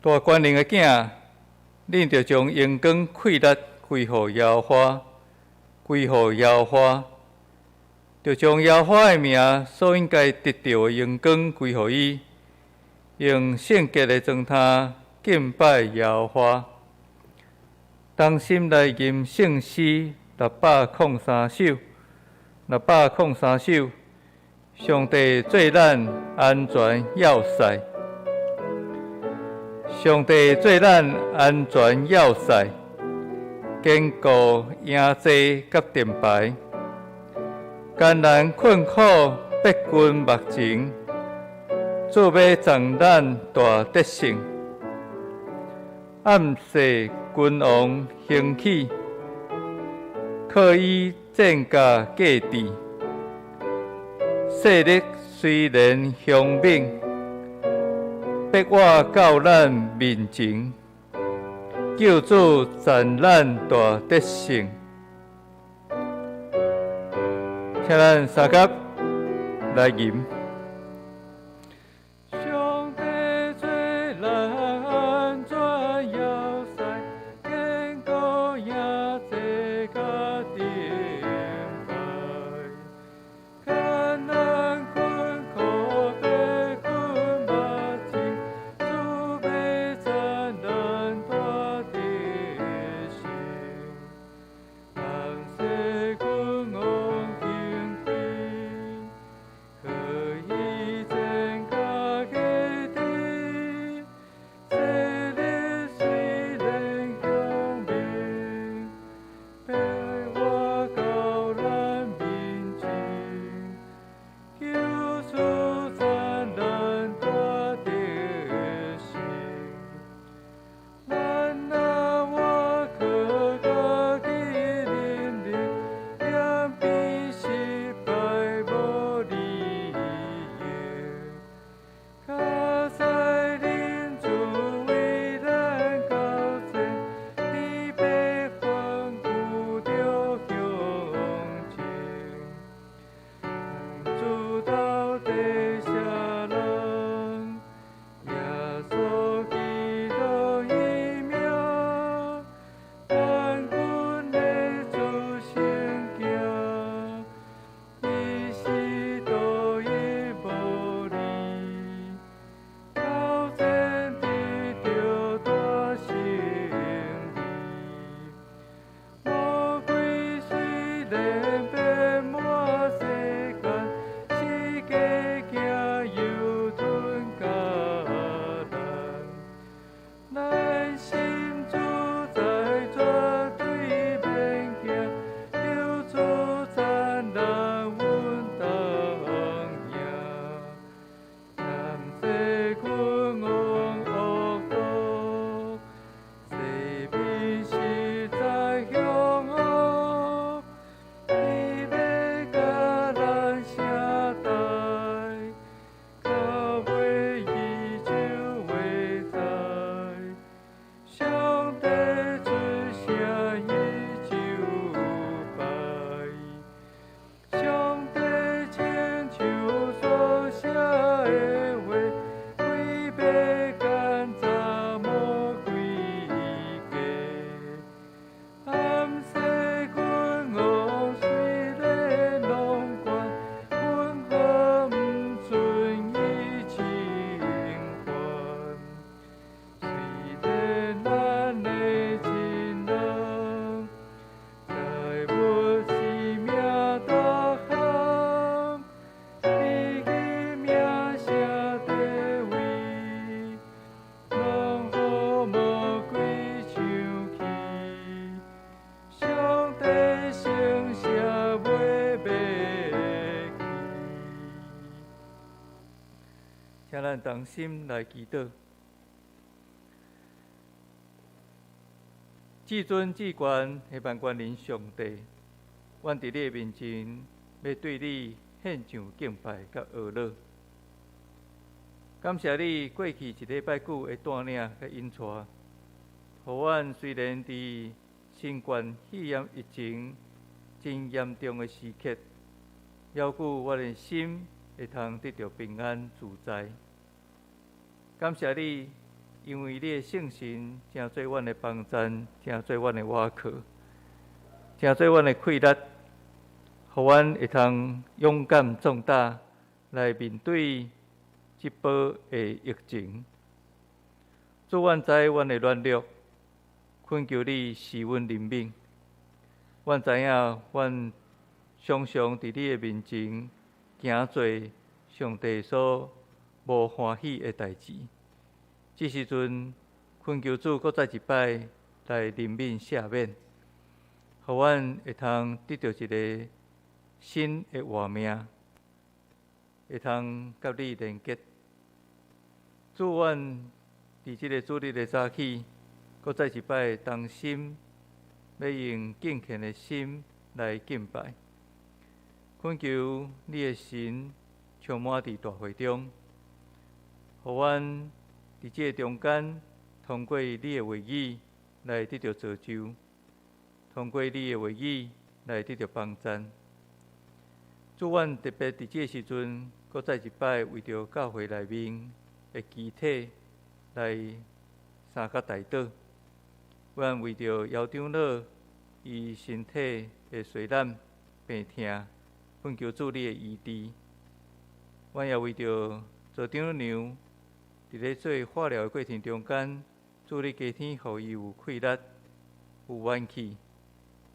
大權能的囝，恁著將榮光氣力歸予耶和華，歸予耶和華，著將耶和華的名所應該得著的榮光歸予伊，用聖潔的狀態敬拜耶和華。同心來吟聖詩603首，603首。上帝做咱安全要塞，上帝做咱安全要塞，堅固營寨佮盾牌，艱難困苦逼近目前，主欲贈咱大得勝。暗世君王興起，靠伊戰甲價值。勢力雖然兇猛，逼我到咱面前，救主贈咱大得勝。請咱三佮來吟。上帝做咱安全要塞，堅固營寨佮盾牌，艱難困苦逼近目前，主欲贈咱大得勝。暗世君王興起，可以戰甲價值，勢力雖然兇猛，逼我到咱面前，救主贈咱大得勝。咱若倚靠家己能力，兩邊失敗無利益。較在恁主為咱交戰，伊欲反顧著向前。主到底啥人？耶穌基督伊名，萬軍的主聖行，伊是獨一無二，交戰得著大勝利。魔鬼雖然變滿世間，是假驚又吞甲咱。咱信主在絕對免驚，求主讚咱阮同贏。感謝君王惡毒，世面實在兇惡，伊欲共咱相待，到尾伊就會知。上帝出聲伊就敗，上帝親手所寫的話，鬼欲趕走魔鬼計。暗世君王雖然弄權，阮何毋准伊侵犯？雖然咱的親人財物性命大項，比起名聲地位，攏予魔鬼搶去。上帝聖城袂滅去。請咱同心來祈禱。至尊至懸的萬權能上帝，阮佇你的面前，欲對你獻上敬拜佮阿樂。感謝你過去一禮拜久的帶領佮引帶，予阮雖然佇新冠肺炎疫情真嚴重的時刻，猶閣我的心會通得著平安自在。感謝你因為你的聖神成做阮的幫贊，成做阮的倚靠，成做阮的氣力，予阮會通勇敢壯膽來面對這波的疫情。主，阮知阮的軟弱，懇求你賜阮憐憫。阮知影，阮常常佇你的面前行做上帝所無歡喜的代誌。這時陣，懇求主閣再一擺來憐憫赦免，予阮會通得著一个新的活命，會通佮你連結。主，阮佇這个主日的早起，閣再一擺同心，欲用敬虔的心來敬拜，懇求你的神充滿佇大會中，予阮佇這个中間，通過你的話語來得著造就，通過你的話語來得著幫贊。主，阮特別佇這个時陣，閣再一擺為著教會內面的肢體來相佮代禱。阮為著姚長老伊身體的衰難病痛，懇求主你的醫治。阮也為著做長娘佇咧做化療的過程中間，主你加添予伊有氣力、有元氣，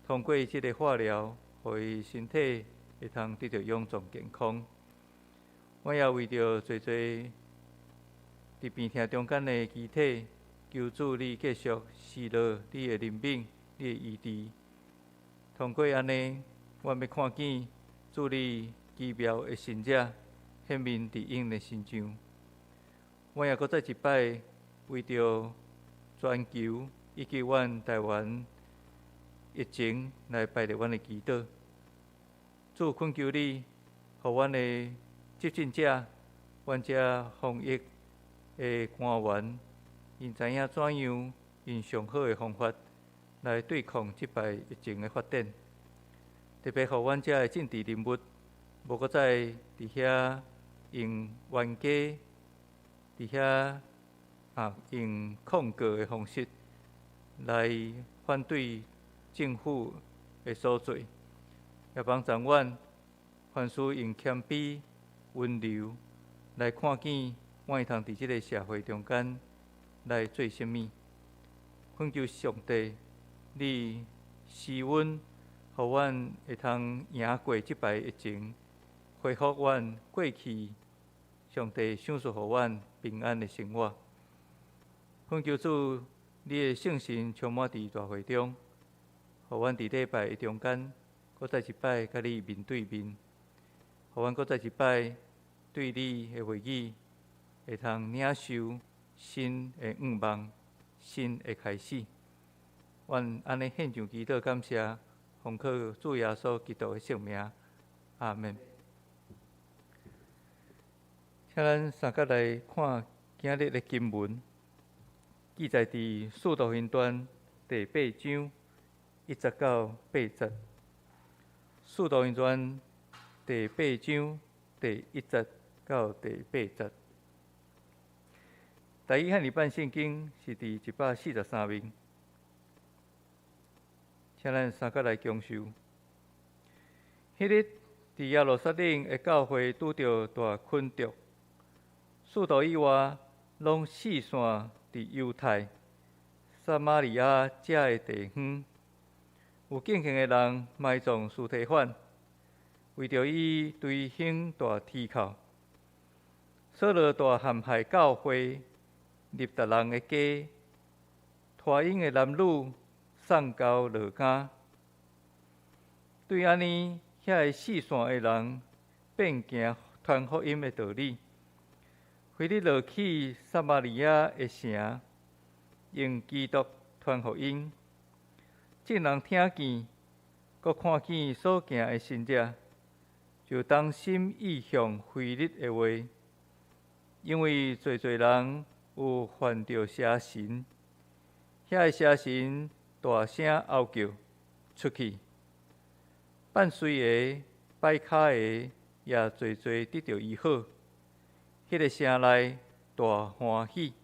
通過這个化療，予伊身體會通得著勇壯健康。阮也為著濟濟佇病痛中間的肢體，求主你繼續施落你的憐憫、你的醫治。通過按呢，阮欲看見主你奇妙的神蹟顯明佇𪜶的身上。阮也閣再一擺為著全球以及阮台灣疫情來擺佇阮的祈禱。主，懇求你，予阮的執政者、阮遮防疫的官員，𪜶知影怎樣用上好的方法來對抗這擺疫情的發展。特別予阮遮的政治人物，無閣再佇遐用冤家，佇遐用控告的方式來反對政府的所做，也幫助阮凡事用謙卑、溫柔來看見，阮會通佇這个社會中間來做啥物。懇求上帝，你賜阮，予阮會通贏過這擺疫情，恢復阮過去上帝賞賜予阮平安的生活。懇求主，你的聖神充滿佇大會中，予阮佇禮拜的中間，閣再一擺佮你面對面，予阮閣再一擺對你的話語會通領受新的願望、新的開始。阮按呢獻上祈禱感謝，奉靠主耶穌基督的聖名，阿們。請咱相佮來看今日的經文，記載佇《使徒行傳》第八章一節到八節。《使徒行傳》第八章第一節到第八節。台語漢語版聖經是佇143面，請咱相佮來共受。彼日，佇耶路撒冷的教會拄著大困局，使徒以外，攏四散佇猶太、撒瑪利亞遮的地方。有敬虔的人埋葬司提反，為著伊隨行大啼哭。掃羅大陷害教會，入別人的家，拖𪜶的男女送交牢監。對按呢，遐个四散的人變行傳福音的道理。腓力落去撒瑪利亞的城，用基督傳福音。眾人聽見，閣看見所行的神蹟，就同心倚向腓力的話，因為濟濟人有犯著邪神，遐个邪神大聲嗷叫出去，半隨的、跛跤的也濟濟得著醫好。彼个城內大歡喜。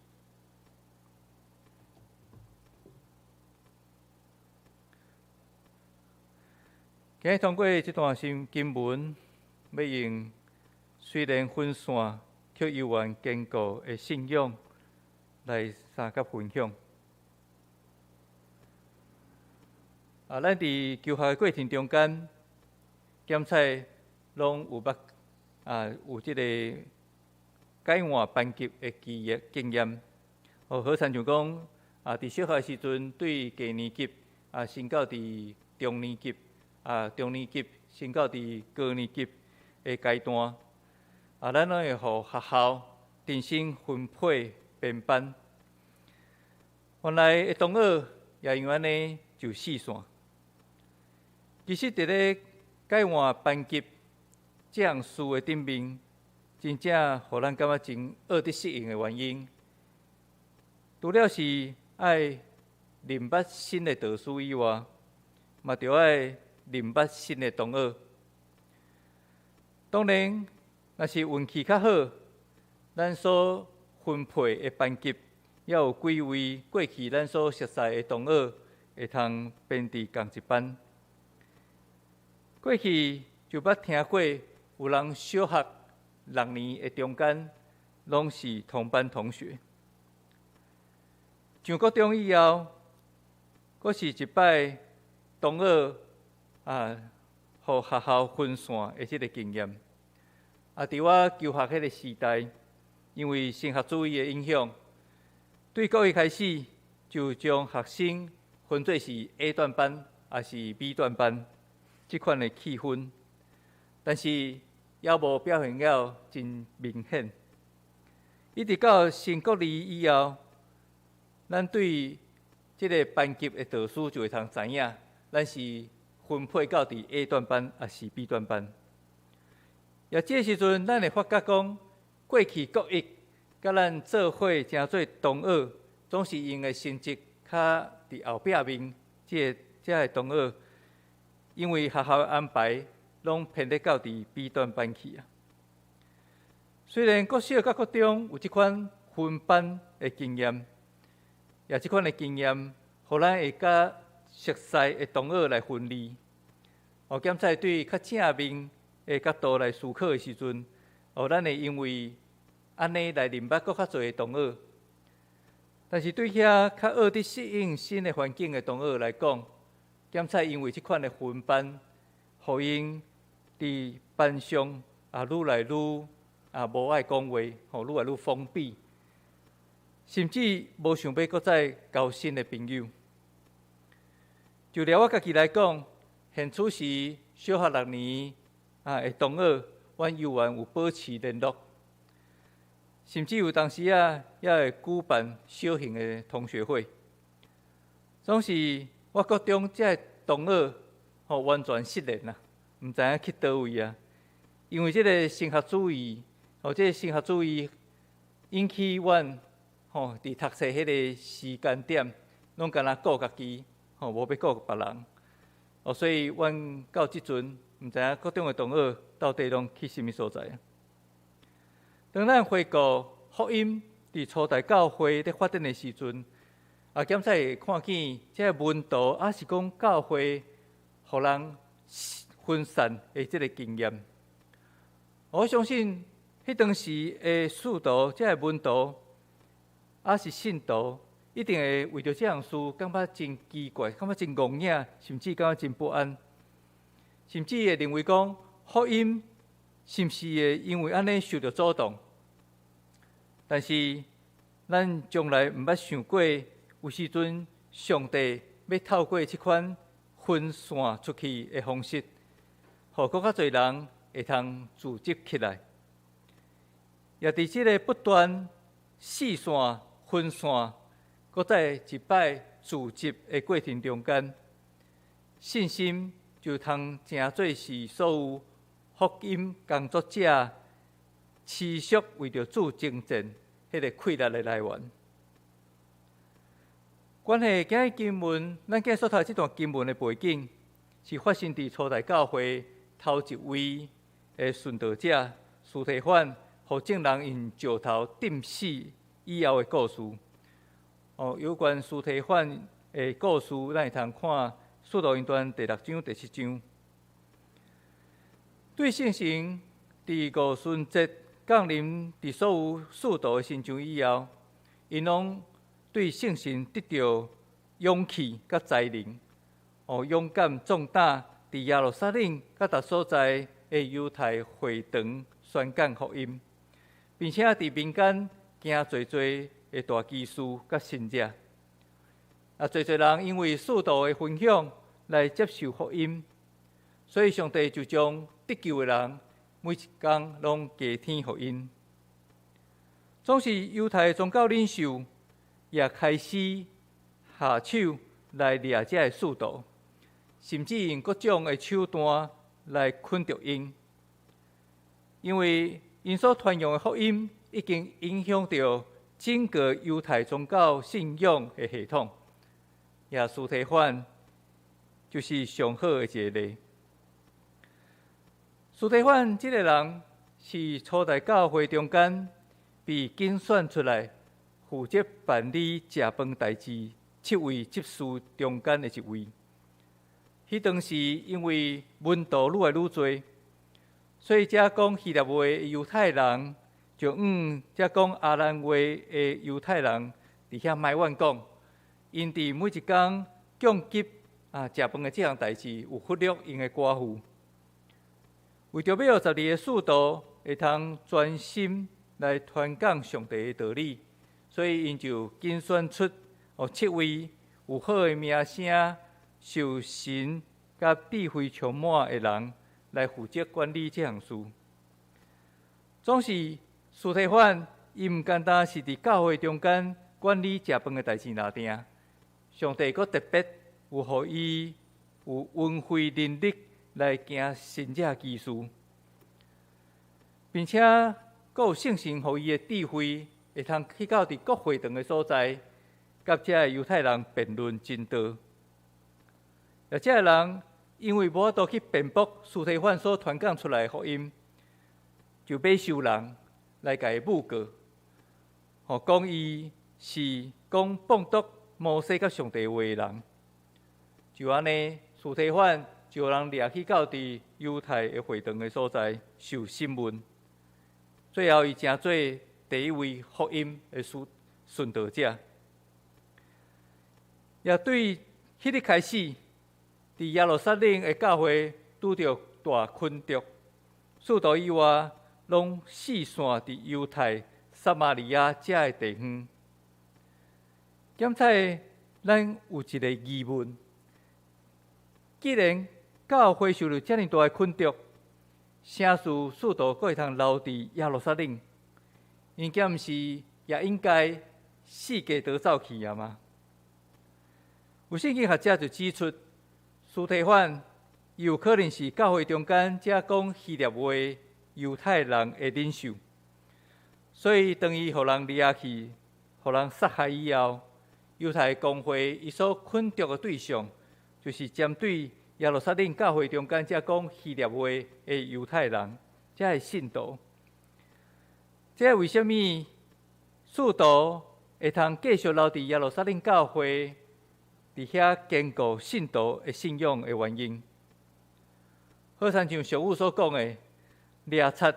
今日通過這段新經文，欲用雖然分散，卻猶原堅固的信仰來相佮分享。啊，咱佇求學的過程中間，檢採攏有捌啊，有這個改換班級的記憶經驗。哦，好親像講啊，佇小學的時陣，對低年級啊，升到佇中年級啊，中年級升到佇高年級的階段，啊，咱攏會予學校重新分配編班。原來的同學也因為按呢就四散。其實，佇咧改換班級這項事的頂面，真正予咱感覺真學得適應的原因，除了是愛認捌新的導師以外，嘛著愛認捌新的同學。當然，若是運氣較好，咱所分配的班級，猶有幾位過去咱所熟似的同學，會通編佇仝一班。過去就捌聽過有人小學六年的中間，攏是同班同學。上國中以後，閣是一擺同學啊，予學校分散的這个經驗。啊，佇我求學彼个時代，因為升學主義的影響，對國一開始就將學生分做是 A 段班，抑是 B 段班。這款的氣氛，但是猶無表現了真明顯。一直到升國二以後，咱對這个班級的導師就會通知影，咱是分配到佇 A 段班，抑是 B 段班。也這个時陣，咱會發覺講，過去國一佮咱做伙成做同學，總是𪜶的成績較佇後壁面，這个同學，因為學校安排，攏編得到佇 B 段班去啊。雖然國小佮國中有這款分班的經驗，也這款的經驗，予咱會佮熟似的同學來分離。哦，檢採對較正面的角度來思考的時陣，哦，咱會因為按呢來認捌閣較濟的同學。但是對遐較學得適應新的環境的同學來講，檢採因為這款的分班，予𪜶佇班上啊愈來愈啊無愛講話，吼愈來愈封閉，甚至無想欲閣再交新的朋友。就連我家己來講，現此時小學六年啊的同學，阮猶原有保持聯絡，甚至有當時啊也會舉辦小型的同學會。總是我國中這个同學吼完全失聯啊，毋知影去佗位啊。因為這个升學主義，吼，這个升學主義引起阮吼佇讀冊彼个時間點，攏干焦顧家己，吼無欲顧別人。哦，所以阮到這陣毋知影國中的同學到底攏去啥物所在。當咱回顧福音佇初代教會咧發展的時陣，啊，檢採會看見這个門徒，抑是講教會，予人分散的這个經驗。我相信，彼當時的使徒，這个門徒，抑是信徒，一定會為著這項事感覺真奇怪，感覺真戇影，甚至感覺真不安，甚至會認為講福音是毋是會因為按呢受著阻擋？但是咱從來毋捌想過，有時陣上帝欲透過這款分散出去的方式，予閣較濟人會通組織起來。也佇這个不斷四散、分散，閣再一擺組織的過程中間，信心就通成做是所有福音工作者持續為著主征戰彼个氣力的來源。關係今日經文，咱今日所讀這段經文的背景，是發生佇初代教會頭一位的殉道者司提反，予眾人用石頭釘死以後的故事。哦，有關司提反的故事，咱會通看《使徒行傳》第六章、第七章。對聖神佇五旬節降臨佇所有使徒的身上以後，𪜶攏對聖神得著勇氣佮才能，哦，勇敢壯膽佇耶路撒冷佮逐所在的猶太會堂宣講福音，並且佇民間行濟濟的大奇事佮神跡。啊，濟濟人因為使徒的分享來接受福音，所以上帝就將得救的人每一工攏加添予𪜶。總是猶太宗教領袖也開始下手來掠這个使徒，甚至用各種的手段來捆著𪜶，因為𪜶所傳揚的福音已經影響著整個猶太宗教信仰的系統。也司提反就是上好的一個例。司提反這个人是初代教會中間被揀選出來負責辦理食飯代誌七位執事中間的一位。彼當時因為門徒愈來愈濟，所以遮講希臘話的猶太人就向遮講亞蘭話的猶太人佇遐埋怨講，𪜶佇每一工供給食飯的這項代誌有忽略𪜶的寡婦。為著欲予12個使徒會通專心來傳講上帝的道理，所以𪜶就揀選出七位有好的名聲、受神佮智慧充滿的人來負責管理這項事。總是司提反，伊毋單單是佇教會中間管理食飯的代誌爾定，上帝閣特別有予伊有恩惠能力來行神跡奇事，並且閣有聖神予伊的智慧，會通去到佇國會堂的所在，佮這个猶太人辯論真道。啊，這个人因為無法度去辯駁司提反所傳講出來的福音，就買收人來共伊誣告，予講伊是講謗讟摩西佮上帝話的人。就按呢，司提反就予人掠去到佇猶太的會堂的所在受審問。最後，伊成做第一位福音的殉道者。也對彼日開始，佇耶路撒冷的教會拄著大困局，使徒以外，攏四散佇猶太、撒瑪利亞遮个地方。檢採咱有一个疑問：既然教會受著遮爾大的困局，啥事使徒閣會通留佇耶路撒冷？𪜶敢毋是也應該四界逃走去啊嗎？有聖經學者就指出，司提反有可能是教會中間遮講希臘話猶太人的領袖，所以當伊予人掠去、予人殺害以後，猶太公會伊所捆綁的對象，就是針對耶路撒冷教會中間遮講希臘話的猶太人，遮个信徒。這為啥物使徒會通繼續留佇耶路撒冷教會，佇遐堅固信徒的信仰的原因？好親像俗語所講的，掠賊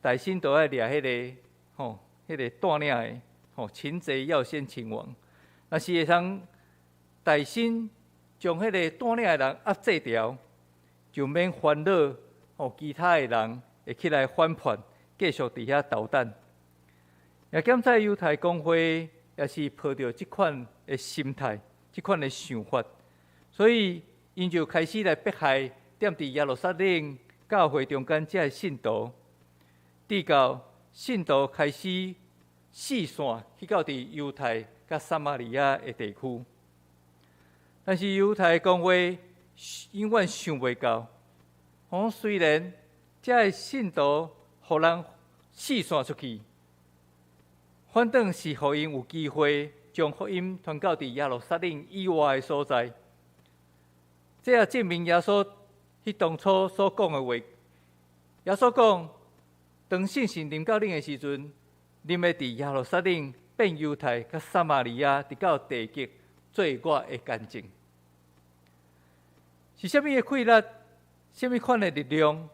大先都愛掠彼個帶領的，吼，擒賊要先擒王。若是會通大先將彼個帶領的人壓制牢，就免煩惱吼，其他的人會起來反叛，繼續佇遐搗蛋。也檢採猶太公會也是抱著這款的心態、這款的想法，所以𪜶就開始來迫害踮佇耶路撒冷教會中間這个信徒，直到信徒開始四散去到佇猶太佮撒瑪利亞的地區。但是猶太公會永遠想袂到，講雖然這个信徒予人四散出去，反轉是予𪜶有機會將福音傳到佇耶路撒冷以外的所在。這也證明耶穌彼當初所講的話。耶穌講，當聖神臨到恁的時陣，恁欲佇耶路撒冷、遍猶太、佮撒瑪利亞，直到地極，做我的見證。是啥物的氣力？啥物款的力量，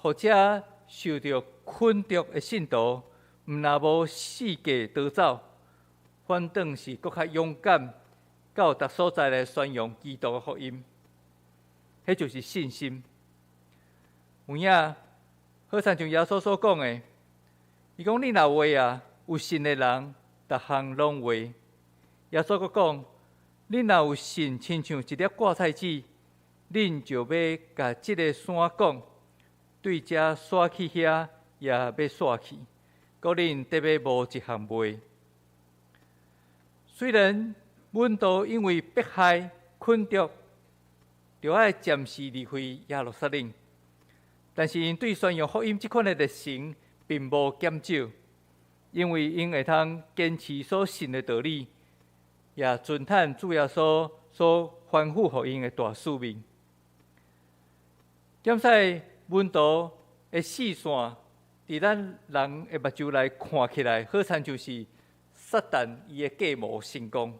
予遮受著捆束的信徒，毋但無四界逃走，反轉是閣較勇敢，到逐所在來宣揚基督的福音。彼就是信心。有影，好親像耶穌所講的，伊講你若話啊，有信的人，逐項攏會。耶穌閣講，你若有信，親像一粒芥菜籽，恁就欲共這个山講，對遮徙去遐，也欲徙去，閣恁得欲無一項袂。雖然門徒因為迫害困著，著愛暫時離開耶路撒冷，但是𪜶對宣揚福音這款的熱誠並無減少，因為𪜶會通堅持所信的道理，也遵趁主耶穌所吩咐予𪜶的大使命。檢視門徒的四散，佇咱人的目睭來看起來，好親像是撒旦伊的計謀成功。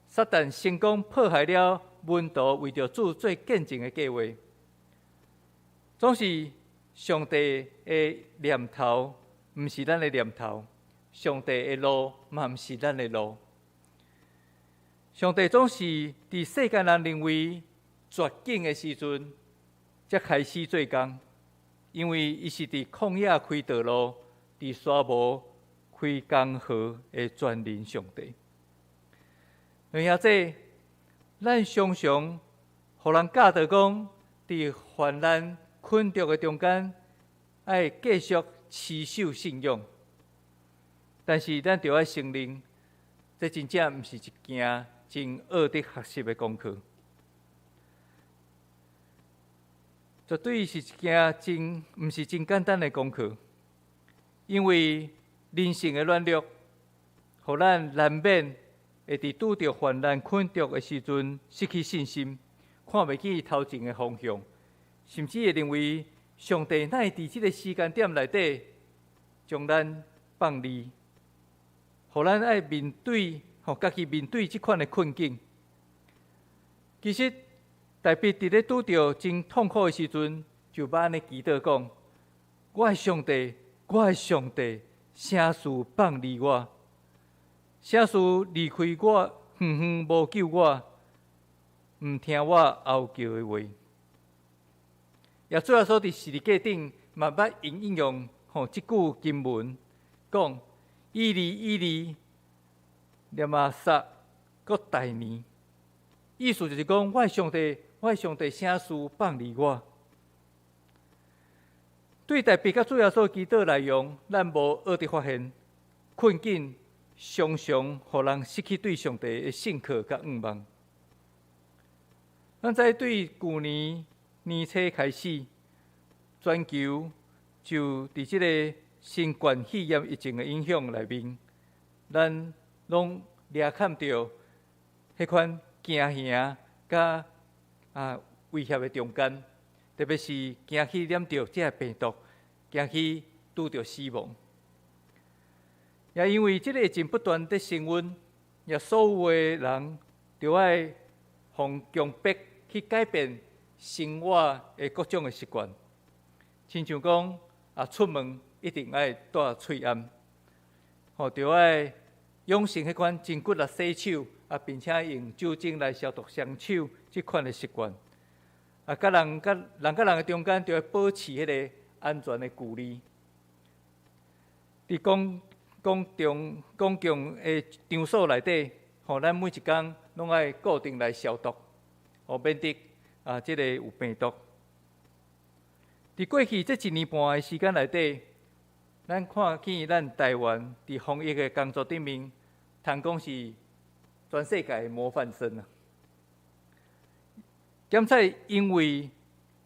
撒旦成功破壞了門徒為著主做見證的計劃。總是上帝的念頭，毋是咱的念頭；上帝的路嘛，毋是咱的路。上帝總是佇世間人認為絕境的時陣，才開始做工，因為伊是佇曠野開道路，佇沙漠開江河的全能上帝。兩兄弟，咱常常予人教導講，佇患難困著的中間，愛繼續持守信仰。但是咱著愛承認，這真正毋是一件真學得學習的功課，絕對是一件真毋是真簡單的功課，因為人性的軟弱，予咱難免會佇拄著患難困著的時陣失去信心，看袂見頭前的方向，甚至會認為上帝哪會佇這个時間點內底將咱放離，予咱愛面對，予家己面對這款的困境。其實，大衛佇咧拄著真痛苦的時陣，就捌按呢祈禱講：我的上帝，我的上帝，啥事放離我？啥事離開我，遠遠無救我，毋聽我哀求的話。耶穌佇十字架頂嘛捌引用吼這句經文，講：以利以利，喇瑪撒各大尼。意思就是講，我的上帝，我的上帝，啥事放離我？對大衛佮主耶穌祈禱內容，咱無學得發現困境常常予人失去對上帝的信靠佮向望。咱知對舊年年初開始，全球就佇這个新冠肺炎疫情的影響內面，咱攏掠看著彼款驚嚇佮威脅的中間，特別是驚去染著這个病毒，驚去拄著死亡。也因為這个疫情不斷佇升溫，也所有的人著愛予強迫去改變生活的各種的習慣，親像講出門一定愛戴喙罨，吼，著愛養成彼款真骨力洗手，並且用酒精來消毒雙手這款的習慣。佮人佮人佮人的中間，著愛保持彼个安全的距離。佇公共的場所內底，吼，咱每一工攏愛固定來消毒，吼，免得這个有病毒。佇過去這一年半的時間內底，咱看見咱台灣佇防疫的工作頂面，通講是全世界的模範生啊！檢採因為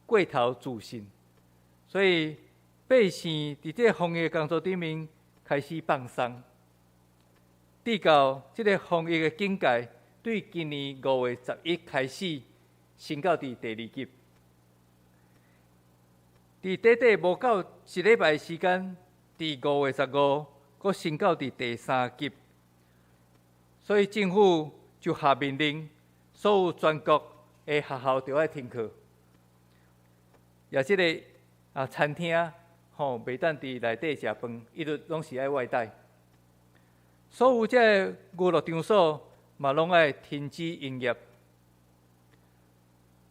過頭自信，所以百姓佇這个防疫工作頂面開始放鬆。直到這个防疫的警戒對今年5月11開始升到佇第二級。佇短短無夠一禮拜時間，佇5月15，閣升到佇第三級。所以政府就下命令，所有全國的學校著愛停課。也這个啊，餐廳吼袂當佇內底食飯，一律攏是愛外帶。所有這个娛樂場所嘛，攏愛停止營業。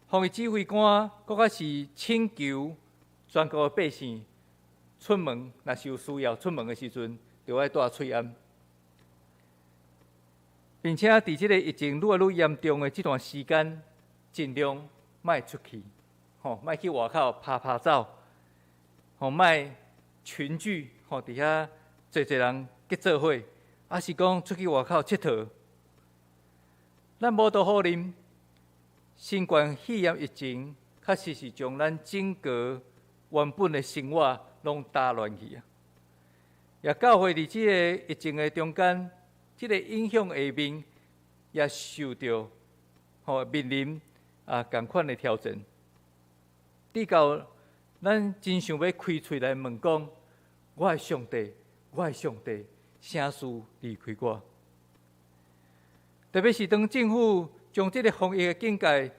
防疫指揮官閣較是請求全國的百姓出門，若是有需要出門的時陣，就愛戴喙罨。並且佇這个疫情愈來愈嚴重的這段時間，盡量莫出去，吼，莫去外口趴趴走，吼，莫群聚，吼，佇遐濟濟人結做伙，抑是講出去外口𨑨迌。咱無可否認，新冠肺炎疫情確實是將咱整個原本的生活攏打亂去啊！也教會佇這个疫情的中間，這个影響下面也受著吼面臨啊仝款的挑戰。直到咱真想欲開喙來問講：我的上帝，我的上帝，啥事離開我？特別是當政府將這个防疫的警戒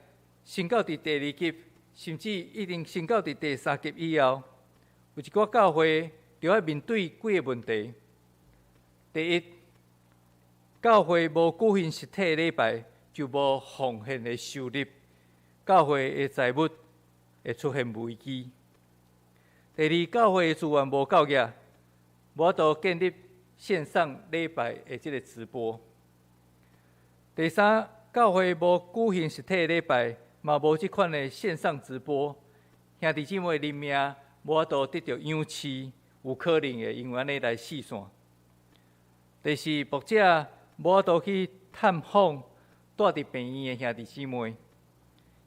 升到佇第二級，甚至已經升到佇第三級以後，有一寡教會就愛面對幾個問題。第一，教會無舉行實體禮拜，就無奉獻的收入，教會的財務會出現危機。第二，教會的資源無夠額，無法度建立線上禮拜的這个直播。第三，教會無舉行實體禮拜，嘛無這款的線上直播，兄弟姊妹靈命無法度得著養飼，有可能會因為按呢來四散。第四，牧者無法度去探訪蹛佇病院的兄弟姊妹，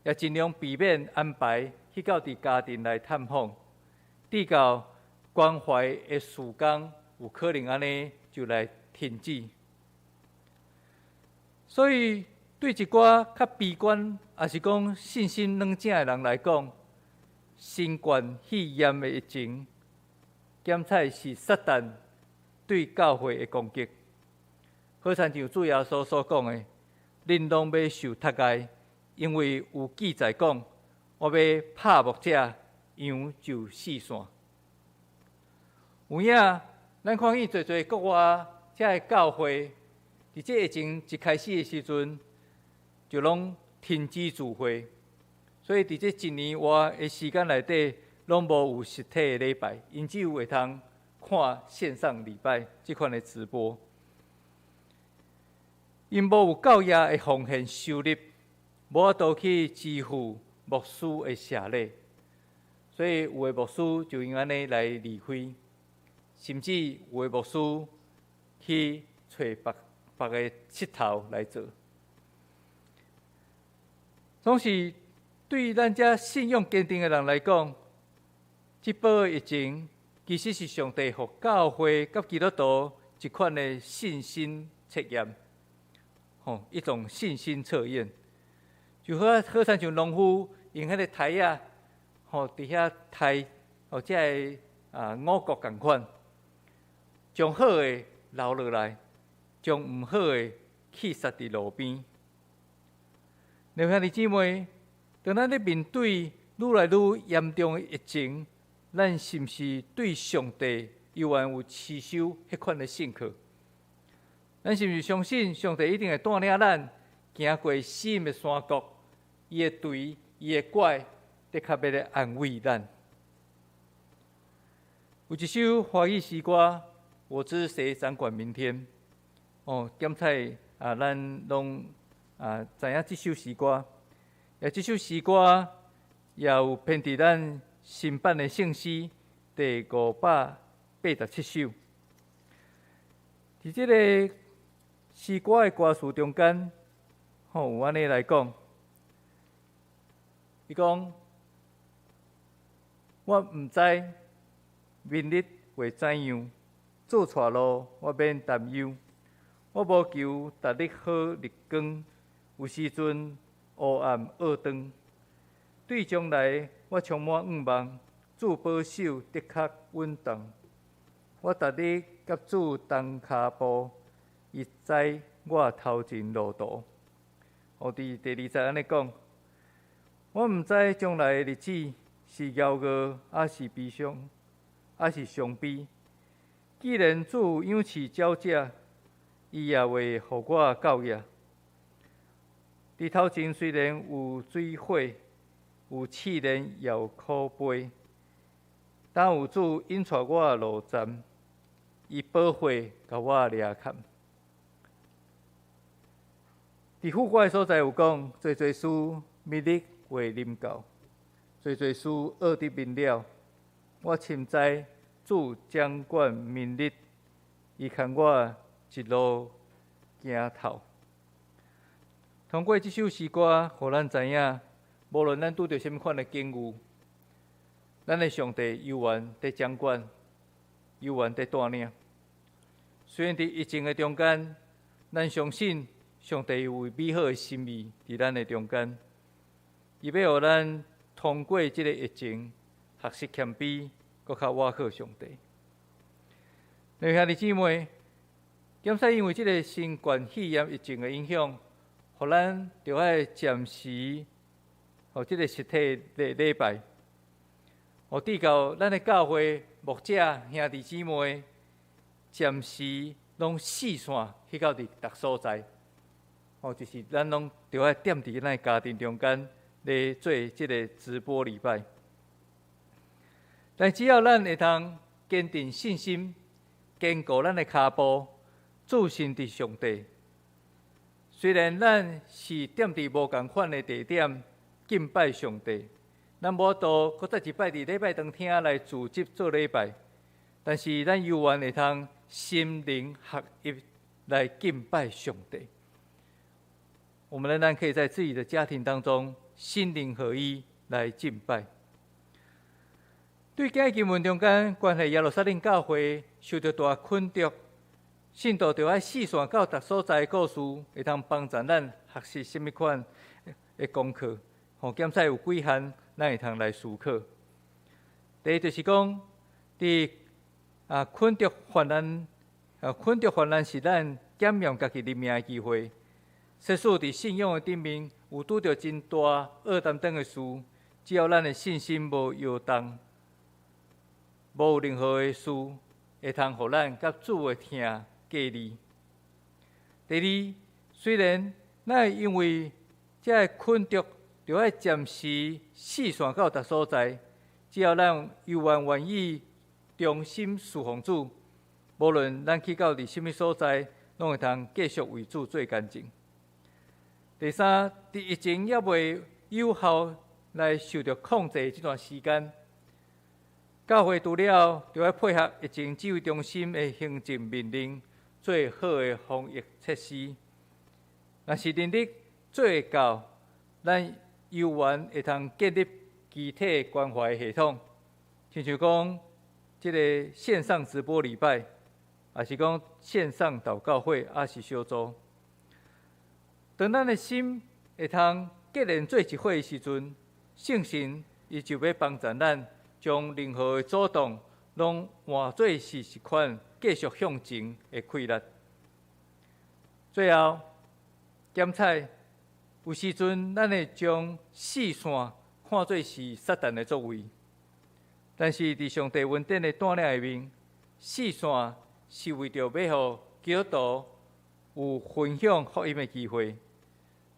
也盡量避免安排去到佇家庭來探訪，直到關懷的事工有可能按呢就來停止。所以，對一寡較悲觀，抑是講信心軟正的人來講，新冠肺炎的疫情，檢採是撒旦對教會的攻擊。好親像主耶穌所講的，恁攏欲受窒礙，因為有記載講，我欲拍牧者，羊就四散。有影，咱看見濟濟國外遮的教會，佇這疫情一開始的時陣，就攏停止聚會，所以佇這一年外的時間內底，攏無有實體的禮拜，𪜶只有會通看線上禮拜這款的直播。𪜶無有夠額的奉獻收入，無法度去支付牧師的謝禮，所以有的牧師就因按呢來離開，甚至有的牧師去揣別別个娑頭來做。總是對咱遮信仰堅定的人來講，這波疫情其實是上帝予教會佮基督徒一款的信心測驗，吼，一種信心測驗。就好好親像農夫用彼个篩仔，吼，佇遐篩，吼，這个啊五穀仝款，將好的留落來，將毋好的棄殺佇路邊。兄弟姊妹，當咱咧面對愈來愈嚴重的疫情，咱是毋是對上帝猶原有持守彼款的信靠？咱是毋是相信上帝一定會帶領咱行過死蔭的山谷？伊的杖、伊的拐，的確欲來安慰咱。有一首華語詩歌，我知誰掌管明天。哦，檢採啊，咱攏啊知影這首詩歌，也這首詩歌也有編佇咱新版的聖詩第587首。佇這個詩歌的歌詞中間，吼有按呢來講，伊講：我毋知明日會怎樣，做錯路我免擔憂，我無求逐日好日光，有時陣烏暗僫轉。對將來我充滿向望，主保守的確穩當。我逐日佮主同跤步，伊知我頭前路途。我佇第二節按呢講，我毋知將來的日子。是驕傲，抑是悲傷，抑是傷悲。既然主仰視鳥隻，伊也會予我教育。佇頭前雖然有水火，有試煉，也有苦悲，但有主引帶我的路站，伊寶血共我掠崁。佇副歌的所在有講，濟濟事每日會臨到，濟濟事惡得明了。我深知主掌管明日，伊牽我一路行透。通過這首詩歌，予咱知影，無論咱拄著啥物款的境遇，咱的上帝猶原佇掌管，猶原佇帶領。雖然佇疫情的中間，咱相信上帝有美好的心意佇咱的中間，伊欲予咱通過這个疫情，學習謙卑，閣較倚靠上帝。兄弟姊妹，檢視因為這个新冠肺炎疫情的影響，予咱著愛暫時予這个實體的禮拜，予致到咱的教會牧者兄弟姊妹暫時攏四散去到佇逐所在，哦，就是咱攏著愛踮佇咱的家庭中間來做這个直播禮拜。但只要咱會當堅定信心，堅固咱的跤步，注視佇上帝。雖然咱是踮佇無仝款的地點敬拜上帝，咱無法度閣再一擺佇禮拜堂廳來組織做禮拜，但是咱猶原會通心靈合一來敬拜上帝。我們仍然可以在自己的家庭當中心靈合一來敬拜。對今日經文中間關係耶路撒冷教會受著大困著，信徒著愛四散到逐所在的故事，會通幫助咱學習啥物款的功課。予檢視有幾項，咱會通來思考。第一就是講，佇困著患難，困著患難是咱檢驗家己靈命的機會。即使佇信仰的頂面有拄著真大惡擔當的事，只要咱的信心無搖動，無有任何的事會通予咱佮主的疼隔離。第二，雖然咱會因為這个困著，著愛暫時四散到逐所在，只要咱猶原願意忠心事奉主，無論咱去到佇啥物所在，攏會通繼續為主做見證。第三，佇疫情猶未有效來受著控制這段時間，教會除了著愛配合疫情指揮中心的行政命令，做好的防疫措施。若是能力做會到，咱猶原會通建立肢體關懷系統，親像講這个線上直播禮拜，抑是講線上禱告會，抑是小組。當咱的心會通結連做一伙的時陣，聖神伊就欲幫助咱，將任何的阻擋攏換做是一款繼續向前的氣力。最後，檢採有時陣，咱會將四散看做是撒旦的作為，但是佇上帝恩典的帶領下面，四散是為著欲予基督徒有分享福音的機會，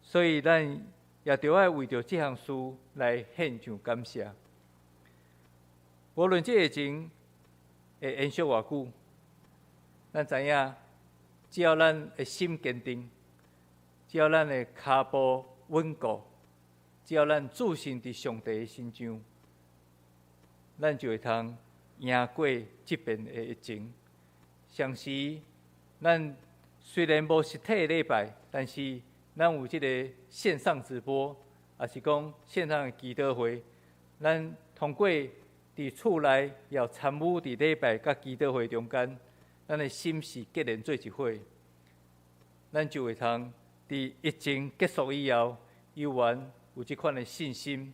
所以咱也著愛為著這項事來獻上感謝。無論這疫情會延續偌久，咱知影，只要咱的心堅定，只要咱的跤步穩固，只要咱注視佇上帝的身上，咱就會通贏過這遍的疫情。同時，咱雖然無實體的禮拜，但是咱有這个線上直播，抑是講線上的祈禱會，咱通過佇厝內也參與佇禮拜佮祈禱會中間，咱的心是結連做一伙，咱就會通佇疫情結束以後，猶原有這款的信心，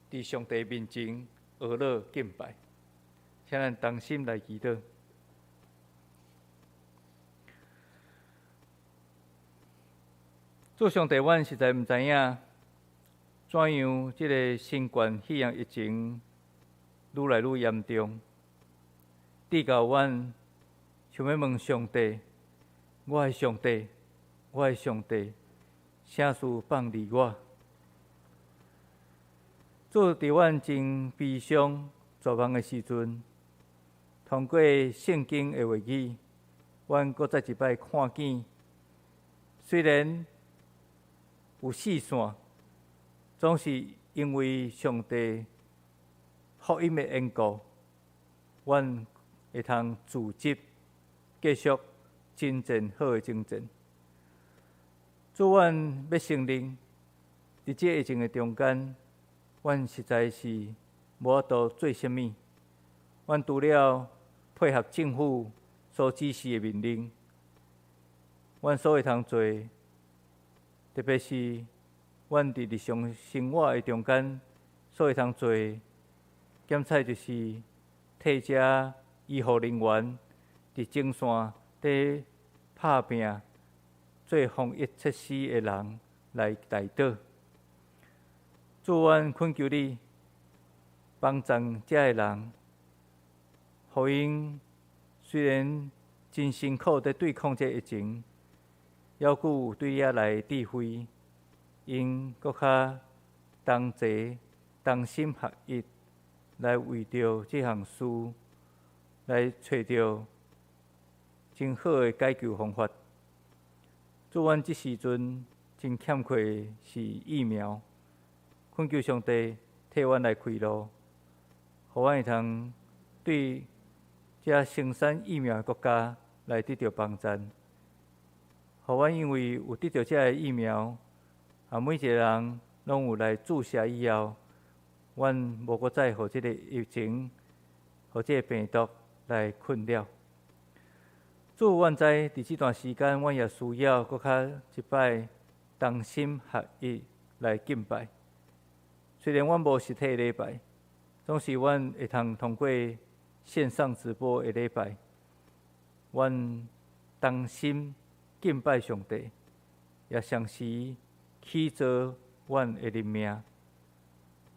佇上帝面前呵咾敬拜。請咱同心來祈禱。主上帝，阮實在毋知影，怎樣這个新冠肺炎疫情愈來愈嚴重，直到阮想欲問上帝：我的上帝，我的上帝，啥事放離我？主，佇阮真悲傷、絕望的時陣，通過聖經的話語，阮閣再一擺看見，雖然有四散，總是因為上帝福音的緣故，阮會通組織繼續征戰好的征戰。主，阮欲承認，佇這疫情的中間，阮實在是無法度做啥物。阮除了配合政府所指示的命令，阮所會通做，特別是阮佇日常生活的中間所會通做，檢採就是替遮醫護人員佇前線佇拍拚做防疫設施的人來代禱。主，阮懇求你幫助遮的人，予𪜶雖然真辛苦佇對抗這疫情，猶閣有對遐來的智慧，𪜶閣較同齊同心合一，來為著這項事來揣著真好的解救方法。主，阮這時陣真欠缺的是疫苗，懇求上帝替阮來開路，予阮會通對遮生產疫苗的國家來得著幫贊，予阮因為有得著這个疫苗，每一个人攏有來注射以後，阮無閣再予這个疫情、予這个病毒來困擾。主，阮知佇這段時間，阮也需要閣較一擺同心合意來敬拜。雖然阮無實體禮拜，總是阮會通通過線上直播的禮拜，阮同心敬拜上帝，也同時起做阮的靈命。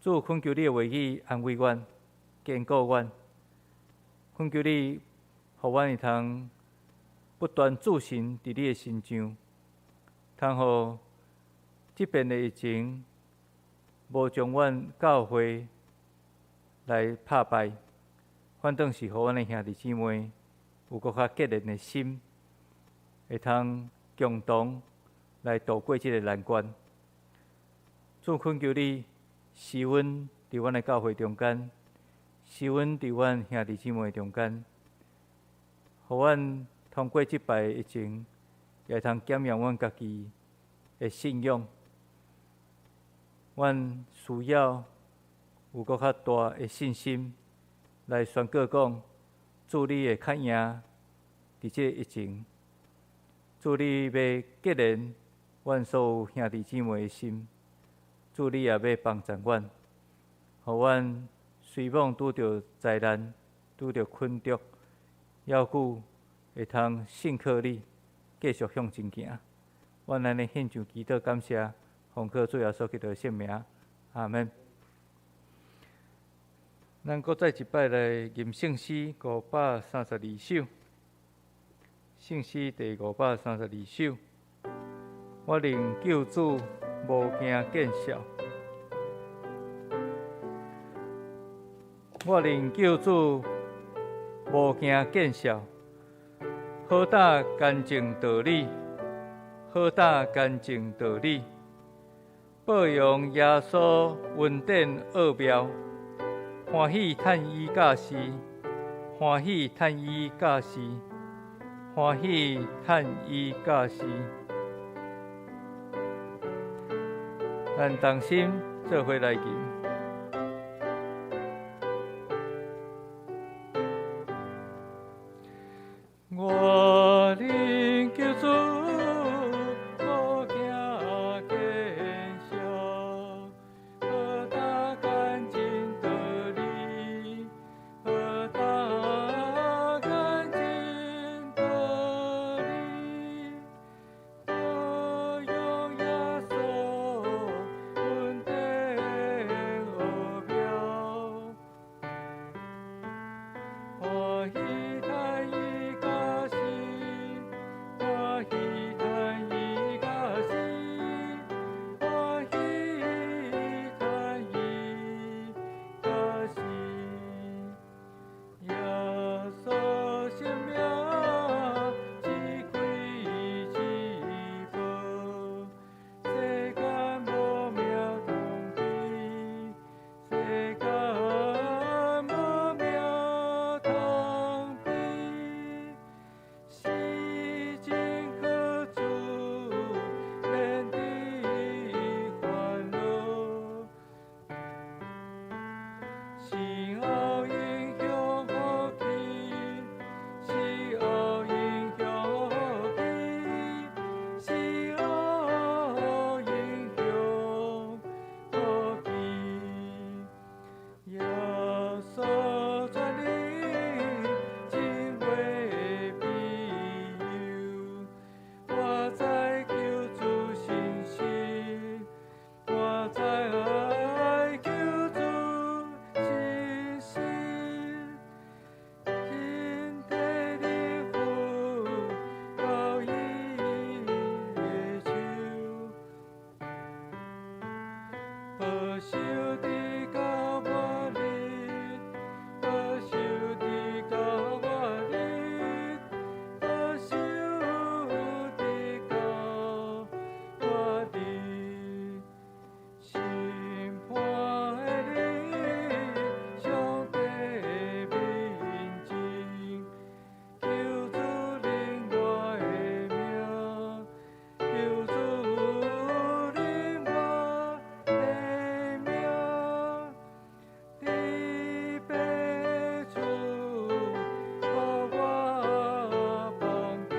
主，懇求你的話語安慰阮、堅固阮，懇求你，予阮會通不斷駐身佇你的身上，通予這遍的疫情無將阮教會來拍敗，反倒是予阮的兄弟姊妹有閣較堅韌的心，會通共同來渡過這个難關。主，懇求你施恩佇阮的教會中間，施恩佇阮兄弟姊妹中間，予阮通過這擺疫情，也會通檢驗阮家己的信仰。阮需要有閣較大的信心來宣告講：主，你會較贏佇這個疫情。主，你欲堅韌阮所有兄弟姊妹的心。主，你也欲幫助阮，予阮雖罔拄著災難、拄著困局，猶閣會通信靠你，繼續向前行。阮按呢獻上祈禱感謝，奉靠主耶穌基督的聖名，阿門。咱閣再一擺來吟聖詩532首，聖詩第532首。我認救主無驚見笑，我認救主無驚見笑，何等乾淨道理，何等乾淨道理，報揚耶穌恩典奧妙，歡喜趁伊教示，歡喜趁伊教示，歡喜趁伊教示。咱同心做伙來吟。我認救主，無驚見笑，何等乾淨道理，何等乾淨道理，報揚耶穌恩典保守直到末日，保守直到末日，保守直到末日。審判的日，上帝的面前，求主憐我的命，求主憐我的命，佇別處予我放棄。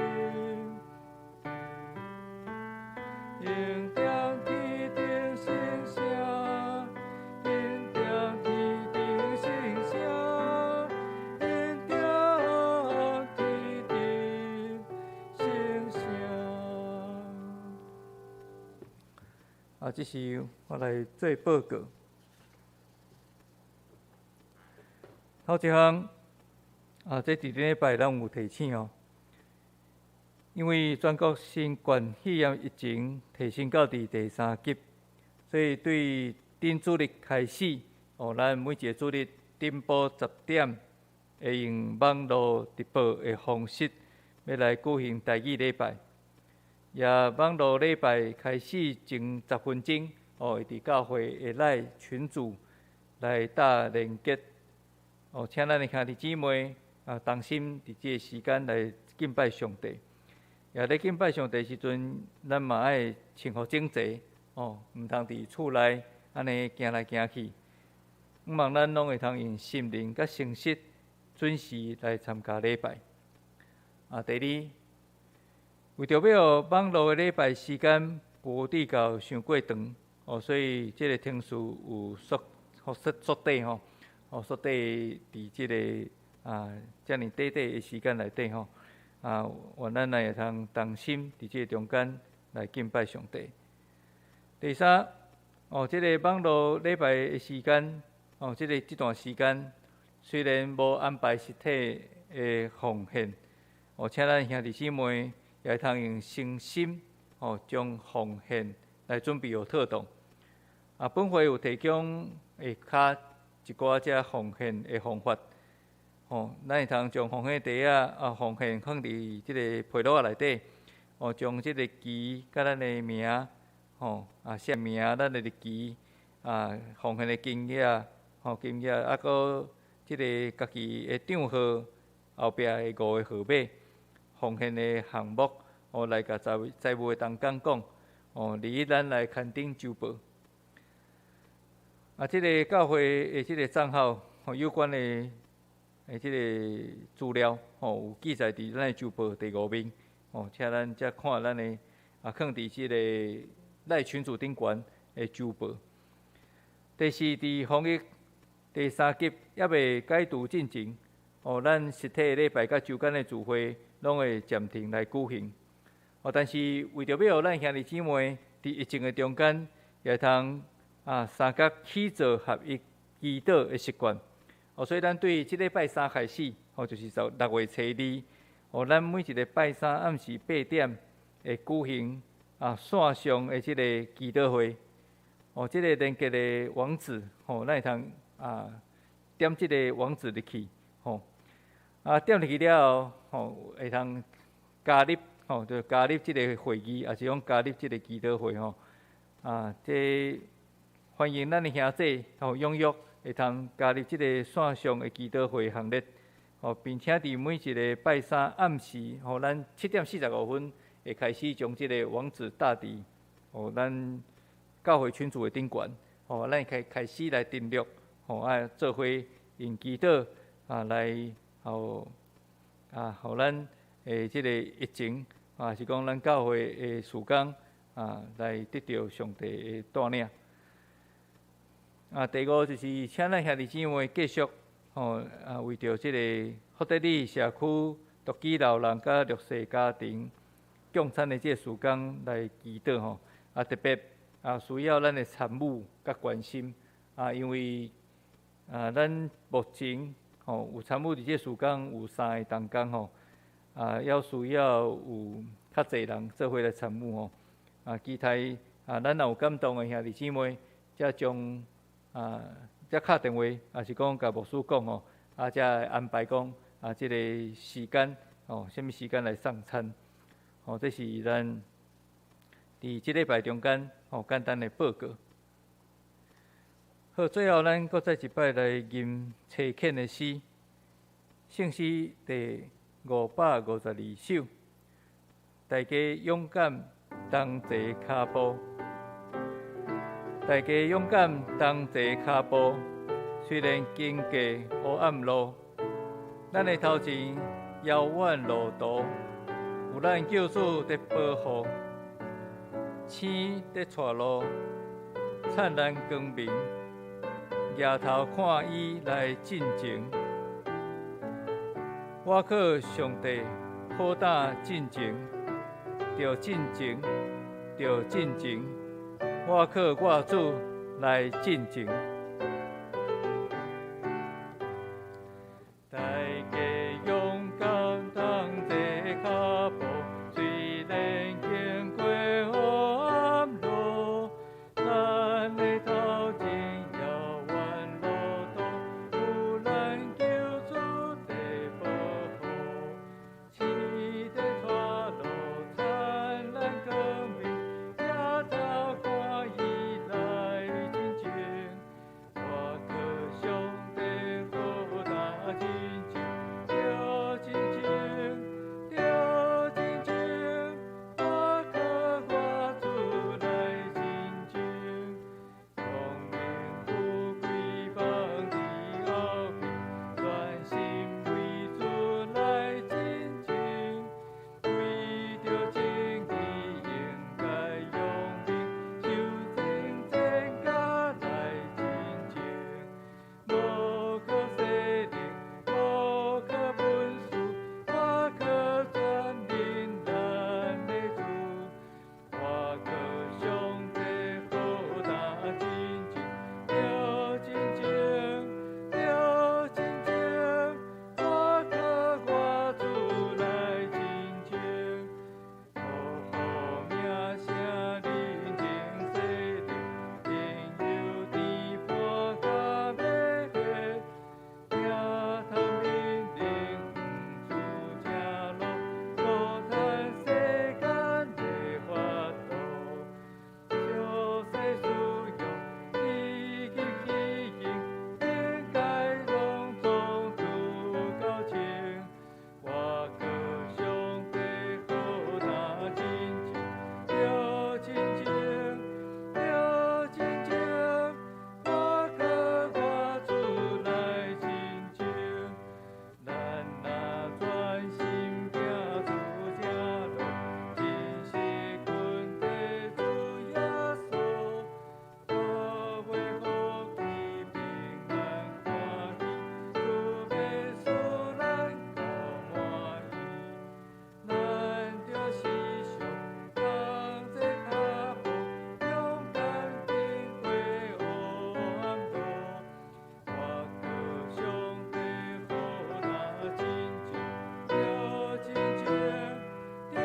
恩典天頂聖城，恩典天頂聖城，恩典天頂聖城。啊，這是我來做報告。頭一項，啊，這佇頂禮拜咱有提醒哦，因為全國新冠肺炎疫情提升到佇第三級，所以對頂主日開始，哦，咱每一个主日頂晡10點會用網路直播的方式，欲來舉行台語禮拜。也網路禮拜開始前10分鐘，哦，會佇教會的 LINE 群組來搭連結。哦，請咱的兄弟姊妹啊，同心佇這个時間來敬拜上帝。也咧敬拜上帝時陣，咱嘛愛穿好整齊，哦，毋通佇厝內按呢行來行去。向望咱攏會通用心靈佮誠實準時來參加禮拜。啊，第二，為著欲予網路的禮拜時間無至到傷過長，哦，所以這个程序有縮縮縮短吼，哦，縮短佇這个啊遮爾短短的時間內底吼，啊，願咱來會通同心佇這个中間來敬拜上帝。第三，哦，這个網路禮拜的時間，哦，這个這段時間雖然無安排實體的奉獻，哦，請咱兄弟姊妹也會通用誠心，哦，將奉獻來準備好妥當。啊，本會有提供下跤一寡這奉獻的方法，吼，咱會通將奉獻袋仔啊，奉獻放佇這個皮橐仔內底，哦，將這个旗佮咱的名，吼，啊，寫名，咱的日期，啊，奉獻的金額，吼，金額，啊，閣這个家己的帳號後壁的五个號碼，奉獻的項目，哦，來共財財務的同工講，哦，利於咱來勘定周報。啊，這个教會的這个帳號，吼，有關的的這个資料，吼，有記載佇咱的週報第五面，吼，請咱才看咱的啊，囥佇這个 LINE 群組頂懸的週報。第四，佇防疫第三級猶未解除進前，哦，咱實體禮拜佮週間的聚會攏會暫停來舉行。哦，但是為著欲予咱兄弟姊妹佇疫情的中間，也會通啊三工起坐合一祈禱的習慣。哦，所以咱對這禮拜三開始，哦，就是從6月初二，哦，咱每一个拜三暗時8點會舉行啊線上的這个祈禱會。哦，這个連結的網址，吼，咱會通啊點這个網址入去，吼，啊點入去了後，吼，會通加入，吼，就加入這个會議，抑是講加入這个祈禱會，吼，啊，這歡迎咱的兄弟吼踴躍會通加入這个線上的祈禱會行列，吼，並且佇每一个拜三暗時，吼，咱7點45分會開始將這个網址貼佇，吼，咱教會群組的頂懸，吼，咱開開始來登錄，吼，啊，做伙用祈禱啊來，吼，啊，予咱的這个疫情，啊，是講咱教會的事工啊，來得著上帝的帶領。啊，第五就是請咱兄弟姊妹繼續，吼，啊，為著這个福德里社區獨居老人佮弱勢家庭供餐的這个事工來祈禱吼，啊，特別啊需要咱的參與佮關心，啊，因為啊，咱目前吼有參與佇這个事工有三个同工吼，啊，猶需要有較濟人做伙來參與吼，啊，期待啊，咱若有感動的兄弟姊妹，才將啊，才敲電話，抑是講共牧師講吼，啊，才會安排講啊，這个時間哦，啥物時間來送餐，哦，這是咱佇這禮拜中間哦簡單的報告。好，最後咱閣再一擺來吟差遣的詩，聖詩第552首，大家勇敢同齊跤步，大家勇敢同齊跤步，雖然經過黑暗路，咱的頭前遙遠路途，有咱救主佇保護，星佇帶路，燦爛光明，舉頭看伊來進前，我靠上帝好膽進前，著進前，著進前，我靠我主來進前。大家勇敢同齊跤步，雖然經過黑暗路，咱的頭前遙遠路途，有咱救主佇保護，星佇帶路，燦爛光明，抬頭看伊來進前，我靠上帝好膽進前，著進前，著進前，我靠我主來進前，光榮富貴放佇後邊，專心為主來進前，為著正義應該用命，受盡戰甲來進前，無靠勢力，無靠本事，我靠全能咱的主，我靠上帝好膽進前，著進前，著進前，我靠我主來進前，呼號名聲人情勢力，朋友甜伴佮欲血，聽探命令，毋出正路，無趁世間的法度，俗世私欲以及虛榮，應該攏總拄夠清。我靠上帝好膽進前，著進前，著進前，我靠我主來進前。咱若專心行出正路，真實跟綴主耶穌，各位福氣平安歡喜，主欲使咱到滿意。咱著時常同齊跤步，勇敢經過黑暗路。我靠上帝好膽進前，著進前，著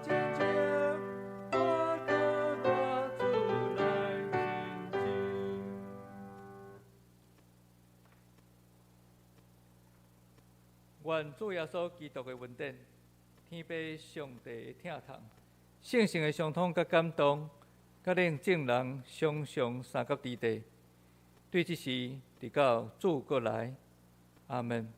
進前，我靠我主來進前。願主耶穌基督的恩典，天父上帝的疼痛，聖神的相通佮感動，佮恁眾人常常相佮佇底，對這時直到主閣來，阿門。